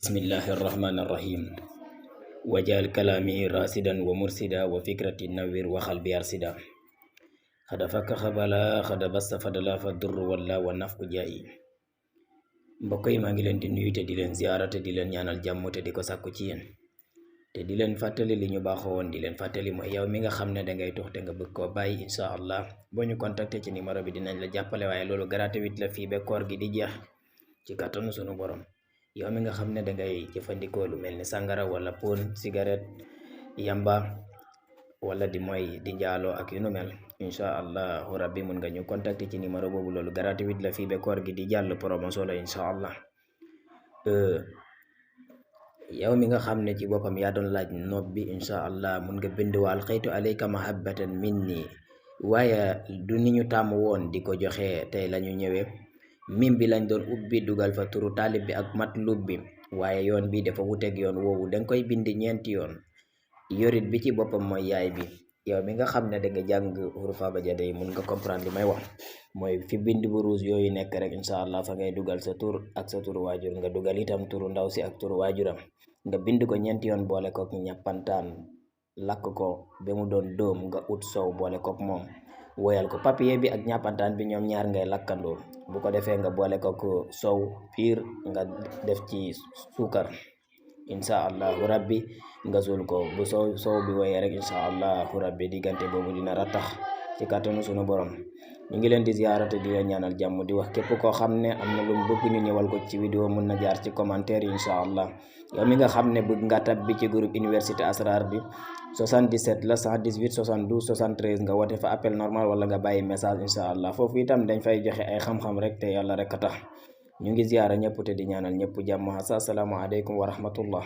bismillahi irrahmani irrahim wajal kalami rasidan wa mursida wa fikrati nawir wa xalbi arsida xada fakka xabala xada basta fadala fa dur walla wa naf ku jaayi mbokk yi maa ngi leen di nuyu te di leen ziyaara te di leen ñaanal jàmm te di ko sàkku ci yéen te di leen fàttali li ñu baaxoo woon di leen fàttali mooy yow mi nga xam ne dangay tux te nga bëgg koo bàyyi incha allah boo ñu contacté ci numéro bi dinañ la jàppale, waaye loolu gratuit la fii ba koor gi di jeex ci kàttanu sunu borom. yow mi nga xam ne dangay jëfandikoo lu mel ni sàngara wala pon cigarette yamba wala di mooy di njaaloo ak yu nu mel, incha allahu rabbi mun nga ñu contacter ci numéro boobu. loolu gratuit la fii ba koor gi di jàll, promotion la incha allah. yow mi nga xam ne ci boppam yaa doon laaj nopp bi, incha allah mun nga bind waal xëytu alayka mahabbatan minni, waaye du ni ñu tàmm woon di ko joxe tey la ñu ñëwee. mim bi lañ doon ubbi dugal fa turu taalib bi ak matlub bi, waaye yoon bi dafa wuteeg yoon woowu. danga koy bind ñeenti yoon. yorit bi ci boppam mooy yaay bi. yow mi nga xam ne da nga jàng hurufa abajada yi mun nga comprendre li may wax. mooy fi bind bu rouge yooyu nekk rek, incha allah fa ngay dugal sa tur ak sa turu waajur, nga dugal itam turu ndaw si ak turu waajuram, nga bind ko ñeenti yoon boole kook ñappantaan, lakk ko ba mu doon dóom, nga ut sow boole kook moom, woyal ko. papier bi ak ñappantaan bi ñoom ñaar ngay lakkandoo. bu ko defee nga boole kook sow piir, nga def ci suukar, incha allahu rabbi nga suul ko. bu sow bi woyee rek, incha allahu rabbi diggante boobu dina rattax ci kàttanu sunu borom. ñu ngi leen di ziyaarate di leen ñaanal jàmm, di wax képp koo xam ne am na lu mu bëgg ñu ñëwal ko ci vidéo mun na jaar ci commentaire yi, incha allah. yow mi nga xam ne bëgg nga tab bi ci groupe université asrar bi, 77 la 118 72 73 nga woote fa appel normal wala nga bàyyi message, incha allah. foofu itam dañ fay joxe ay xam-xam rek te yàlla rek a tax. ñu ngi ziyaara ñëpp te di ñaanal ñëpp jàmm. assalaamu aleykum wa rahmatullah.